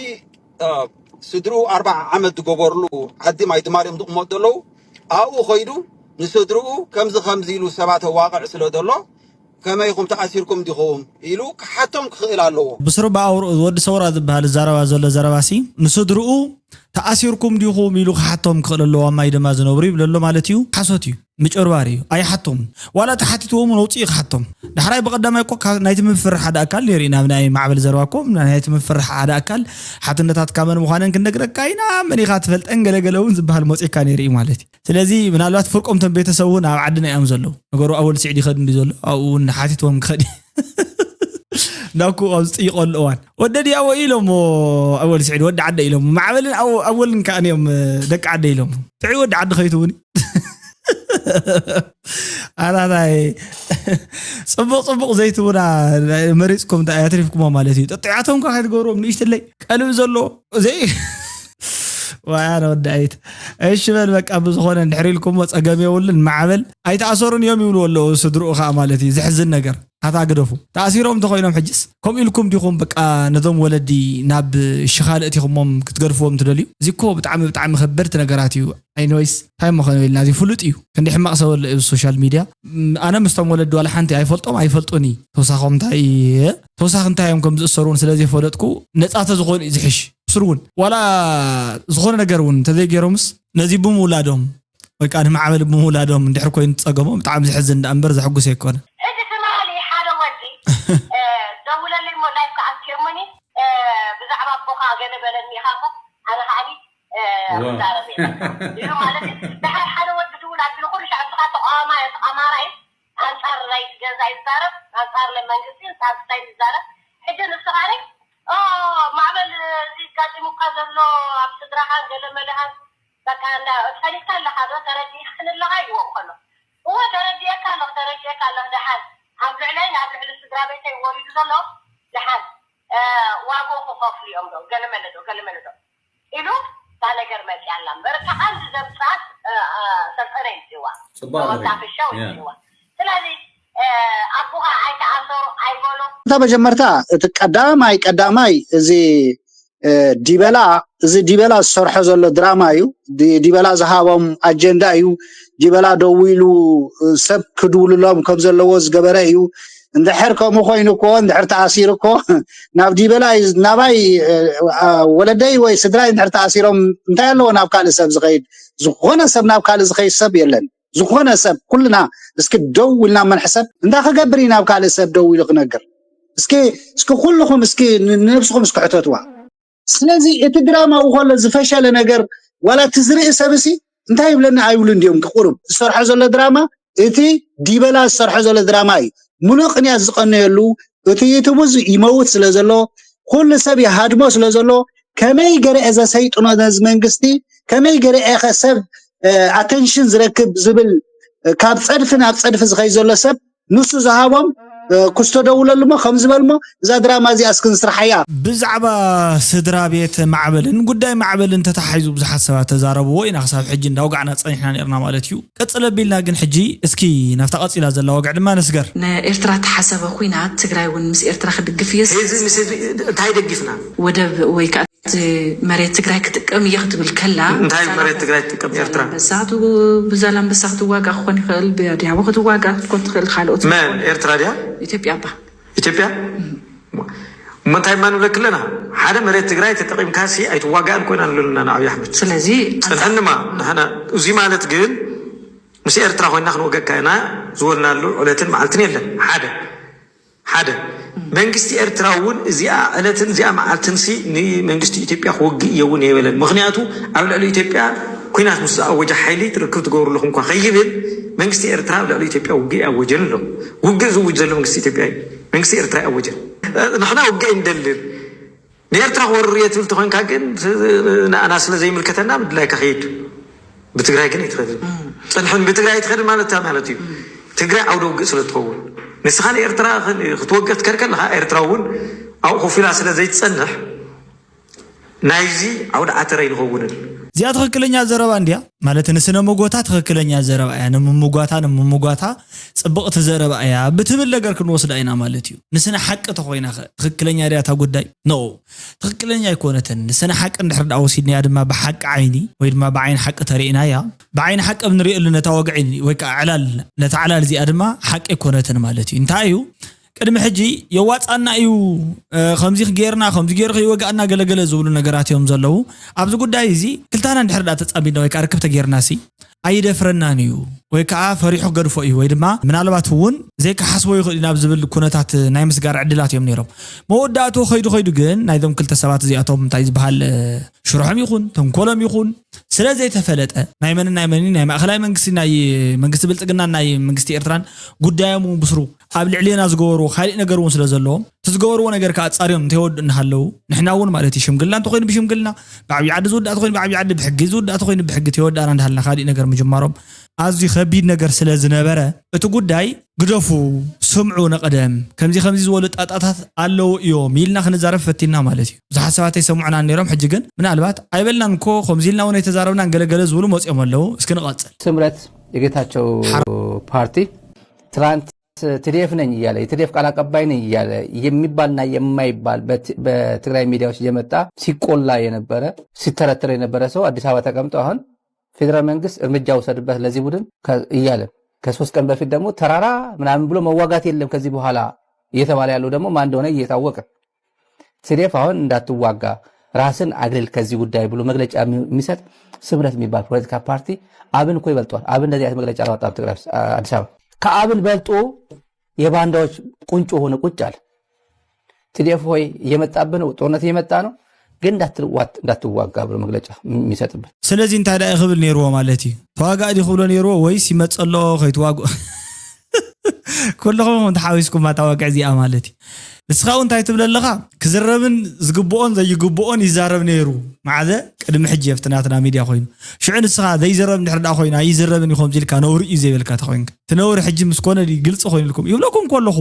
ስድርኡ ኣርባዓ ዓመት ዝገበርሉ ዓዲ ማይዱማ እዮም ዝቕመጡ ዘለዉ። ኣብኡ ኸይዱ ንስድርኡ ከምዚ ከምዚ ኢሉ ሰባት ኣዋቕዕ ስለ ዘሎ ከመይ ኢኹም ተኣሲርኩም ዲኹም ኢሉ ክሓቶም ክኽእል ኣለዎ። ብስሩ ብኣውርኡ ወዲ ሰውራ ዝበሃል ዘረባ ዘሎ ዘረባ ሲ ንስድርኡ ተኣሲርኩም ዲኹም ኢሉ ክሓቶም ክኽእል ኣለዎ። ኣብ ማይ ድማ ዝነብሩ ይብለሎ ማለት እዩ። ሓሶት እዩ፣ ምጭርባር እዩ። ኣይሓቶም ዋላ ተሓቲትዎም እውን ኣውፅኡ ክሓቶም። ዳሕራይ ብቐዳማይ እኮ ናይቲ ምፍርራሕ ሓደ ኣካል ነይሩ እዩ። ናብ ናይ ማዕበል ዘረባ እኮ ናይቲ ምፍርራሕ ሓደ ኣካል ሓትነታት ካመን ምዃነን ክንነግረካ ኢና መን ኢኻ ትፈልጠን ገለገለ እውን ዝበሃል መፂካ ነይሩ እዩ ማለት እዩ። ስለዚ ምናልባት ፍርቆም ቶም ቤተሰብ እውን ኣብ ዓድና እዮም ዘለዉ። ነገሩ ኣወል ስዒድ ይኸድ እንዲ ዘሎ ኣብኡ እውን ሓቲትዎም ክኸድ ናኩ ኣብ ዝጥይቀሉ እዋን ወደ ዲያዎ ኢሎሞ ኣወል ስዒድ ወዲ ዓደ ኢሎሞ ማዕበልን ኣወልን ከዓን እዮም ደቂ ዓደ ኢሎሞ ጥዑይ ወዲ ዓዲ ከይትውን ኣራራይ ፅቡቅ ፅቡቅ ዘይትውና መሪፅኩም ኣትሪፍኩሞ ማለት እዩ። ጥጥያቶም ካ ከይትገብርዎም ንእሽትለይ ቀልቢ ዘለዎ ዘይ ዋያ ነወዳኢት እሺ በል በቃ ብዝኾነ እንድሕር ኢልኩሞ ፀገም የብሉን። ማዕበል ኣይተኣሰሩን እዮም ይብሉ ኣለዉ። ስድርኡ ከዓ ማለት እዩ ዘሕዝን ነገር ኣታ ግደፉ። ተኣሲሮም እንተኮይኖም ሕጅስ ከምኡ ኢልኩም ዲኹም በቃ ነዞም ወለዲ ናብ ሽኻለ እቲኹሞም ክትገድፍዎም ትደልዩ? እዚ እኮ ብጣዕሚ ብጣዕሚ ከበድቲ ነገራት እዩ። ኣይኖይስ እንታይ እሞ ከንብል ናዚ ፍሉጥ እዩ። ክንዲ ሕማቕ ሰብ ኣሎ እዩ ሶሻል ሚድያ። ኣነ ምስቶም ወለዲ ዋላ ሓንቲ ኣይፈልጦም ኣይፈልጡን እዩ። ተወሳኾም እንታይ ተወሳኺ እንታይ እዮም ከም ዝእሰሩ እውን ስለ ዘይፈለጥኩ ነፃ ተዝኾኑ እዩ ዝሕሽ። ብስሩ እውን ዋላ ዝኾነ ነገር እውን እንተዘይገይሮምስ ነዚ ብምውላዶም ወይ ከዓ ንማዕበል ብምውላዶም እንድሕር ኮይኑ ትፀገሞም ብጣዕሚ ዝሕዝን ደኣ እምበር ዘሕጉስ ኣይኮነ። ሕጂ ትማሊ ሓደ ወዲ ደውለለይ እሞ ላይፍ ከኣስኬሙኒ ብዛዕባ ኣቦኻ ገለ በለኒ ኢኻ እሞ ኣነ ከዓኒ ክዛረብ ኢሉ ማለት እዩ። ድሕሪ ሓደ ወዲ ድውል ኣቢሉ ኩሉ ሻዕ ንስኻ ተቃዋማይ ተቃማራይ ኣንጻር ናይ ገዛ ይዛረብ፣ ኣንጻር ናይ መንግስቲ፣ ኣንጻር ስታይ ይዛረብ። ሕጂ ንስኻ ርእ ማዕበል እዚ ጋጢሙካ ዘሎ ኣብ ስድራኻን ገለ መለኻን በቃ እንዳ ፈሊጥካ ኣለኻ ዶ ተረዲእካ ክንለኻ ይዎ ከሎ እወ ተረዲእካ ኣለኹ ተረዲእካ ኣለኹ ደሓን ኣብ ልዕለይ ኣብ ልዕሊ ስድራ ቤተይ ወሪዱ ዘሎ ደሓን ዋግኡ ክኸፍሉ እዮም ዶ ገለመለ ዶ ገለመለ ዶ ኢሉ እዛ ነገር መፂኣ ኣላ እምበር እታ ቀንዲ ዘምፅኣት ሰልጠነ ይፅዋ ፅቡቅ ኣለኺ መወዳፍሻው ያ ይፅዋ ስለዚ ኣቦኻ ኣይተኣሰሩ ኣይበሎ እታ መጀመርታ እቲ ቀዳማይ ቀዳማይ እዚ እ፣ ዲበላ እዚ ዲበላ ዝሰርሖ ዘሎ ድራማ እዩ። ዲ- ዲበላ ዝሃቦም ኣጀንዳ እዩ። ዲበላ ደዊሉ እ፣ ሰብ ክድውልሎም ከም ዘለዎ ዝገበረ እዩ። እንድሕር ከምኡ ኮይኑ እኮ እንድሕር ተኣሲሩ እኮ ናብ ዲበላ እዩ ናባይ እ፣ አ፣ ወለደይ ወይ ስድራይ እንድሕር ተኣሲሮም እንታይ ኣለዎ ናብ ካልእ ሰብ ዝኸይድ? ዝኾነ ሰብ ናብ ካልእ ዝኸይድ ሰብ የለን። ዝኾነ ሰብ ኩልና እስኪ ደው ኢልና መንሕሰብ እንታይ ክገብር እዩ ናብ ካልእ ሰብ ደው ኢሉ ክነግር? እስኪ እስኪ ኩልኹም እስኪ ንነብስኹም እስኪ ሕተትዋ። ስለዚ እቲ ድራማ ከሎ ዝፈሸለ ነገር ዋላ እቲ ዝርኢ ሰብ ሲ እንታይ ይብለና ኣይብሉ እንዲዮም ቁሩብ ዝሰርሖ ዘሎ ድራማ እቲ ዲበላ ዝሰርሖ ዘሎ ድራማ እዩ። ሙሉእ ቅንያት ዝቀነየሉ እቲ ዩቱቡ ይመውት ስለ ዘሎ ኩሉ ሰብ ይሃድሞ ስለ ዘሎ ከመይ ገረ እዘ ሰይጥኖ ነዚ መንግስቲ ከመይ ገረ ኤኸ ሰብ ኣተንሽን ዝረክብ ዝብል ካብ ፀድፊ ናብ ፀድፊ ዝኸይ ዘሎ ሰብ ንሱ ዝሃቦም ክስተደውለሉ ሞ ከም ዝበልሞ እዛ ድራማ እዚኣ እስክን ስርሓያ። ብዛዕባ ስድራ ቤት ማዕበልን ጉዳይ ማዕበልን ተተሓሒዙ ብዙሓት ሰባት ተዛረብዎ ኢና ክሳብ ሕጂ እንዳውጋዕና ፀኒሕና ነርና ማለት እዩ። ቀፅል ኣቢልና ግን ሕጂ እስኪ ናብታ ቀፂላ ዘላ ወግዒ ድማ ንስገር። ንኤርትራ ተሓሰበ ኩናት ትግራይ እውን ምስ ኤርትራ ክድግፍ እየ። ህዝቢ ምስ ህዝቢ እንታይ ደጊፍና? ወደብ ወይ ከዓ መሬት ትግራይ ክጥቀም እየ ክትብል ከላ እንታይ መሬት ትግራይ ትጥቀም ኤርትራ? ዛላንበሳ ብዛላንበሳ ክትዋጋ ክኾን ይኽእል፣ ብዲያቦ ክትዋጋ ክትኮን ትኽእል፣ ካልኦት መን ኤርትራ ድያ? ኢትዮጵያ ባ ኢትዮጵያ እሞ እንታይ ማ ንብለክ ኣለና ሓደ መሬት ትግራይ ተጠቂምካ ሲ ኣይትዋጋእን ኮይና ንብለና ንኣብይ ኣሕመድ ስለዚ ፅንሕንማ ንሕና እዚ ማለት ግን ምስ ኤርትራ ኮይና ክንወገካ ኢና ዝበልናሉ ዕለትን መዓልትን የለን ሓደ ሓደ መንግስቲ ኤርትራ እውን እዚኣ ዕለትን እዚኣ መዓልትን ሲ ንመንግስቲ ኢትዮጵያ ክወግእ እየ እውን የበለን ምክንያቱ ኣብ ልዕሊ ኢትዮጵያ ኩናት ምስ ዝኣወጀ ሓይሊ ርክብ ትገብሩ ኣለኹም እኳ ከይብል መንግስቲ ኤርትራ ኣብ ልዕሊ ኢትዮጵያ ውግእ ኣወጀን ኣሎ ውግእ ዝውጅ ዘሎ መንግስቲ ኢትዮጵያ እዩ መንግስቲ ኤርትራ ኣወጀን ንሕና ውግእ ኣይንደልን ንኤርትራ ክወርር እየ ትብል ተኮንካ ግን ንኣና ስለ ዘይምልከተና ምድላይካ ክይድ ብትግራይ ግን ኣይትኸድን ፅንሕን ብትግራይ ኣይትኸድን ማለት እንታይ ማለት እዩ ትግራይ ዓውደ ውግእ ስለ ትኸውን ንስኻ ንኤርትራ ክትወግእ ክትከድ ከለካ ኤርትራ እውን ኣብኡ ኮፍ ኢላ ስለ ዘይትፀንሕ ናይዚ ዓውደ ዓተር ኣይንኸውንን እዚኣ ትኽክለኛ ዘረባ እንድያ ማለት ንስነ መጎታ ትኽክለኛ ዘረባ እያ ንምምጓታ ንምምጓታ ፅብቕቲ ዘረባ እያ ብትብል ነገር ክንወስዳ ኢና ማለት እዩ ንስነ ሓቂ ተኾይና ኸ ትኽክለኛ ድያ እታ ጉዳይ ኖ ትኽክለኛ ኣይኮነትን ንስነ ሓቂ እንድሕር ደኣ ወሲድናያ ድማ ብሓቂ ዓይኒ ወይ ድማ ብዓይኒ ሓቂ ተሪእናያ ብዓይኒ ሓቂ ኣብ ንሪእሉ ነታ ወግዒ ወይ ከዓ ዕላል ነታ ዕላል እዚኣ ድማ ሓቂ ኣይኮነትን ማለት እዩ እንታይ እዩ ቅድሚ ሕጂ የዋፃና እዩ ከምዚ ጌርና ከምዚ ገይሩ ከይወጋእና ገለገለ ዝብሉ ነገራት እዮም ዘለዉ ኣብዚ ጉዳይ እዚ ክልታና እንድሕር ዳ ተፃሚድና ወይ ከዓ ርክብ ተጌርና ሲ ኣይደፍረናን እዩ ወይ ከዓ ፈሪሑ ክገድፎ እዩ ወይ ድማ ምናልባት እውን ዘይከሓስቦ ይኽእል እዩ ናብ ዝብል ኩነታት ናይ ምስጋር ዕድላት እዮም ነይሮም መወዳእቱ ከይዱ ከይዱ ግን ናይዞም ክልተ ሰባት እዚኣቶም እንታይ ዝበሃል ሽርሖም ይኹን ተንኮሎም ይኹን ስለ ዘይተፈለጠ ናይ መንን ናይ መንን ናይ ማእኸላይ መንግስቲ ናይ መንግስቲ ብልፅግና ናይ መንግስቲ ኤርትራን ጉዳዮም እውን ብስሩ ኣብ ልዕሌና ዝገበርዎ ካሊእ ነገር እውን ስለ ዘለዎም እቲ ዝገበርዎ ነገር ከዓ ኣፃርዮም እንተይወዱ እናሃለዉ ንሕና እውን ማለት እዩ ሽምግልና እንተኮይኑ ብሽምግልና ብዓብዪ ዓዲ ዝውዳእ ተኮይኑ ብዓብዪ ዓዲ ብሕጊ ዝውዳእ ተኮይኑ ብሕጊ ተይወዳእና እንዳሃልና ካሊእ ነገር ምጅማሮም ኣዝዩ ከቢድ ነገር ስለ ዝነበረ እቲ ጉዳይ ግደፉ ስምዑ ንቐደም ከምዚ ከምዚ ዝበሉ ጣጣታት ኣለዉ እዮም ኢልና ክንዛረብ ፈቲና ማለት እዩ ብዙሓት ሰባት ኣይሰምዑናን ነይሮም ሕጂ ግን ምናልባት ኣይበልናን እኮ ከምዚ ኢልና እውን ኣይተዛረብናን ገለገለ ዝብሉ መፂኦም ኣለዉ እስኪ ንቐፅል ስምረት የጌታቸው ፓርቲ ትላንት ትዴፍ ነኝ እያለ የትዴፍ ቃል አቀባይ ነኝ እያለ የሚባልና የማይባል በትግራይ ሚዲያዎች እየመጣ ሲቆላ የነበረ ሲተረተር የነበረ ሰው አዲስ አበባ ተቀምጦ አሁን ፌዴራል መንግስት እርምጃ ውሰድበት ለዚህ ቡድን እያለ ከሶስት ቀን በፊት ደግሞ ተራራ ምናምን ብሎ መዋጋት የለም ከዚህ በኋላ እየተባለ ያለው ደግሞ ማን እንደሆነ እየታወቀ ትዴፍ አሁን እንዳትዋጋ ራስን አግልል ከዚህ ጉዳይ ብሎ መግለጫ የሚሰጥ ስምረት የሚባል ፖለቲካ ፓርቲ አብን እኮ ይበልጠዋል። አብን እንደዚህ አይነት መግለጫ አላወጣም። ትግራይ አዲስ አበባ ከአብን በልጦ የባንዳዎች ቁንጮ ሆነ ቁጭ አለ። ትዴፍ ሆይ እየመጣብህ ነው፣ ጦርነት እየመጣ ነው። ግን እንዳትዋት እንዳትዋጋ ብሎ መግለጫ የሚሰጥበት። ስለዚ እንታይ ደኣ ክብል ነይርዎ ማለት እዩ? ተዋጋእ ዲ ክብሎ ነይርዎ ወይስ ይመፀ ኣሎ ከይትዋግኡ? ኩልኹም ኢኹም ተሓዊስኩም ኣታ ወግዒ እዚኣ ማለት እዩ። ንስኻ እውን እንታይ ትብል ኣለኻ? ክዝረብን ዝግብኦን ዘይግብኦን ይዛረብ ነይሩ። መዓዘ? ቅድሚ ሕጂ ኣብቲ ናትና ሚድያ ኮይኑ። ሽዑ ንስኻ ዘይዝረብ እንድሕር ደኣ ኮይኑ ኣይዝረብን እዩ ከምዚ ኢልካ ነውሪ እዩ ዘይበልካ ተኾይንካ። እቲ ነውሪ ሕጂ ምስ ኮነ ድዩ ግልፂ ኮይኑልኩም? ይብለኩም ከለኹ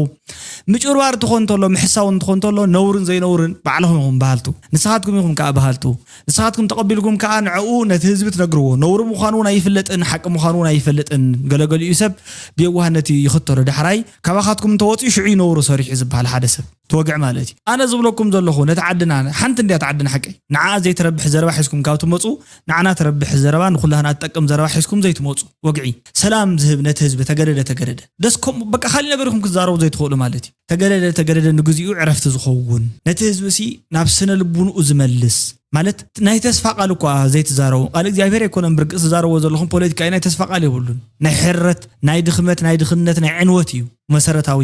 ምጭርባር እንትኾን እንተሎ ምሕሳው እንትኾን እንተሎ ነውርን ዘይነውርን ባዕልኹም ኢኹም በሃልቱ። ንስኻትኩም ኢኹም ከዓ በሃልቱ። ንስኻትኩም ተቐቢልኩም ከዓ ንዕኡ ነቲ ህዝቢ ትነግርዎ። ነውሪ ምዃኑ እውን ኣይፍለጥን ሓቂ ምዃኑ እውን ኣይፈልጥን። ገለገሊኡ ሰብ ብየዋህነት እዩ ይኽተሎ። ዳሕራይ ካባኻትኩም እንተወፂኡ ሽዑ እዩ ነውሩ ሰሪሑ ዝበሃል ሓደ ሰብ ትወግዕ ማለት እዩ። ኣነ ዝብለኩም ዘለኹ ነቲ ዓድና ሓንቲ እንድያ እታ ዓድና ሓቀይ ንዓኣ ዘይትረብሕ ዘረባ ሒዝኩም ካብ ትመፁ ንዓና ትረብሕ ዘረባ ንኩላህና ትጠቅም ዘረባ ሒዝኩም ዘይትመፁ ወግዒ ሰላም ዝህብ ነቲ ህዝቢ ተገደደ ተገደደ ደስ ከምኡ በቃ ካሊእ ነገር ኢኹም ክትዛረቡ ዘይትኽእሉ ማለት እዩ። ተገደደ ተገደደ ንግዚኡ ዕረፍቲ ዝኸውን ነቲ ህዝቢ ሲ ናብ ስነ ልቡንኡ ዝመልስ ማለት ናይ ተስፋ ቃል እኳ ዘይትዛረቡ ቃል እግዚኣብሔር ኣይኮነን ብርግፅ ትዛረብዎ ዘለኹም ፖለቲካ እዩ ናይ ተስፋ ቃል የብሉን ናይ ሕረት ናይ ድኽመት ናይ ድኽነት ናይ ዕንወት እዩ መሰረታዊ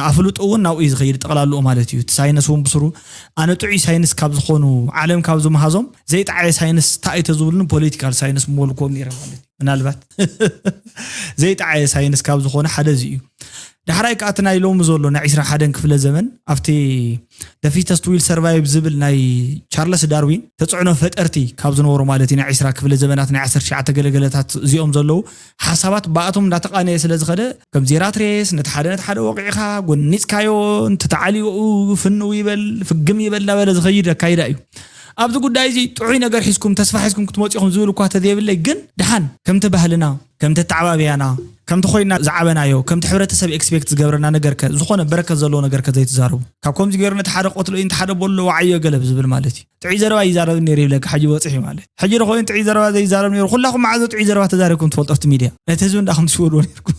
ኣፍልጦ እውን ናብኡ እዩ ዝኸይድ ጠቕላልኡ ማለት እዩ እቲ ሳይንስ እውን ብስሩ ኣነ ጥዑይ ሳይንስ ካብ ዝኾኑ ዓለም ካብ ዝመሃዞም ዘይጠዓየ ሳይንስ እንታይ እዩ ተዝብሉኒ ፖለቲካል ሳይንስ ምበልክዎም ነይረ ማለት እዩ ምናልባት ዘይጠዓየ ሳይንስ ካብ ዝኾነ ሓደ እዚ እዩ ዳሕራይ ከዓ እቲ ናይ ሎሚ ዘሎ ናይ ዕስራን ሓደን ክፍለ ዘመን ኣብቲ The fittest will survive ዝብል ናይ ቻርለስ ዳርዊን ተፅዕኖ ፈጠርቲ ካብ ዝነበሩ ማለት እዩ ናይ ዕስራ ክፍለ ዘመናት ናይ ዓሰርተ ትሽዓተ ገለገለታት እዚኦም ዘለዉ ሓሳባት ብኣቶም እንዳተቃነየ ስለ ዝኸደ ከምዚ ራትሬስ ነቲ ሓደ ነቲ ሓደ ወቂዕኻ ጎኒፅካዮ እንተተዓልዩ ፍንው ይበል ፍግም ይበል እንዳበለ ዝኸይድ ኣካይዳ እዩ ኣብዚ ጉዳይ እዚ ጥዑይ ነገር ሒዝኩም ተስፋ ሒዝኩም ክትመፁ ኢኹም ዝብል እኳ ተዘየብለይ ግን ድሓን ከምቲ ባህልና ከምቲ ኣተዓባብያና ከምቲ ኮይና ዝዓበናዮ ከምቲ ሕብረተሰብ ኤክስፔክት ዝገብረና ነገርከ ዝኾነ በረከት ዘለዎ ነገርከ ዘይትዛረቡ ካብ ከምዚ ገይሩ ነቲ ሓደ ቆትሎ ነቲ ሓደ በሎ ዋዓዮ ገለ ብዝብል ማለት እዩ ጥዑይ ዘረባ ይዛረብ ነይሩ ይብለካ ሕጂ በፂሑ ማለት ሕጂ ዶ ኮይኑ ጥዑይ ዘረባ ዘይዛረብ ነይሩ ኩላኹም መዓዘ ጥዑይ ዘረባ ተዛሪብኩም ትፈልጦ ኣብቲ ሚድያ ነቲ ህዝቢ እንዳ ከም ትሽወድዎ ነይርኩም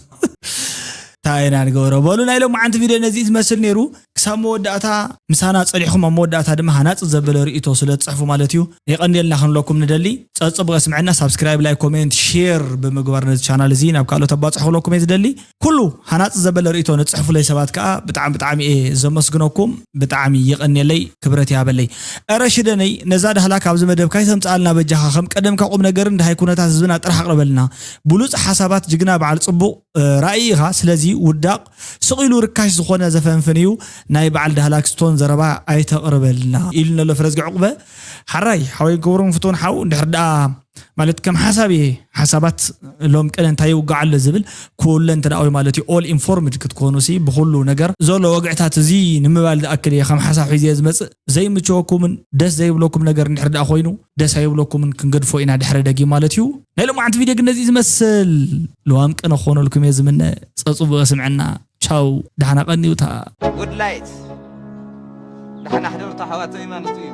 እንታይ ኢና ንገብሮ በሉ ናይ ሎማዓንቲ ቪድዮ ነዚ ዝመስል ነይሩ ክሳብ መወዳእታ ምሳና ፀኒሕኩም ኣብ መወዳእታ ድማ ሃናፂ ዘበለ ርእይቶ ስለ ትፅሕፉ ማለት እዩ የቐንየልና ክንብለኩም ንደሊ ፀፅቡቕ ስምዐና ሳብስክራይብ ላይ ኮሜንት ሼር ብምግባር ነዚ ቻናል እዚ ናብ ካልኦት ኣባፅሑ ክብለኩም እየ ዝደሊ ኩሉ ሃናፂ ዘበለ ርእይቶ ንፅሕፉለይ ሰባት ከዓ ብጣዕሚ ብጣዕሚ እየ ዘመስግነኩም ብጣዕሚ የቐንየለይ ክብረት ይሃበለይ ኧረ ሽደነይ ነዛ ዳህላ ካብዚ መደብካ ይተምፅኣልና በጃኻ ከም ቀደምካ ቁም ነገርን ድሃይ ኩነታት ህዝብና ጥራሕ ኣቕርበልና ብሉፅ ሓሳባት ጅግና በዓል ፅቡቕ ራእይ ኢኻ ስለዚ ውዳቕ ስቕ ኢሉ ርካሽ ዝኾነ ዘፈንፍን እዩ ናይ በዓል ዳህላክ ስቶን ዘረባ ኣይተቕርበልና ኢሉ ነሎ ፍረዝጊ ዕቑበ ሓራይ ሓወይ ክቡርን ፍቱውን ሓው እንድሕር ደኣ ማለት ከም ሓሳብ እየ ሓሳባት ሎም ቅነ እንታይ ይውጋዕ ኣሎ ዝብል ኩለ እንተ ደኣ ማለት እዩ all informed ክትኮኑ ሲ ብኩሉ ነገር ዘሎ ወግዕታት እዚ ንምባል ዝኣክል እየ ከም ሓሳብ ሒዘ ዝመፅእ ዘይምችወኩምን ደስ ዘይብለኩም ነገር እንድሕር ደኣ ኮይኑ ደስ ኣይብለኩምን ክንገድፎ ኢና ድሕሪ ደጊም ማለት እዩ ናይ ሎማዓንቲ ቪድዮ ግን ነዚ ዝመስል ልዋም ቅነ ክኾነልኩም እየ ዝምነ ፀፅቡቐ ስምዐና ቻው ደሓና ቀንዩታ ጉድ ላይት ደሓና ሕደሩ ተሓዋት ዘይማንስቱ እዩ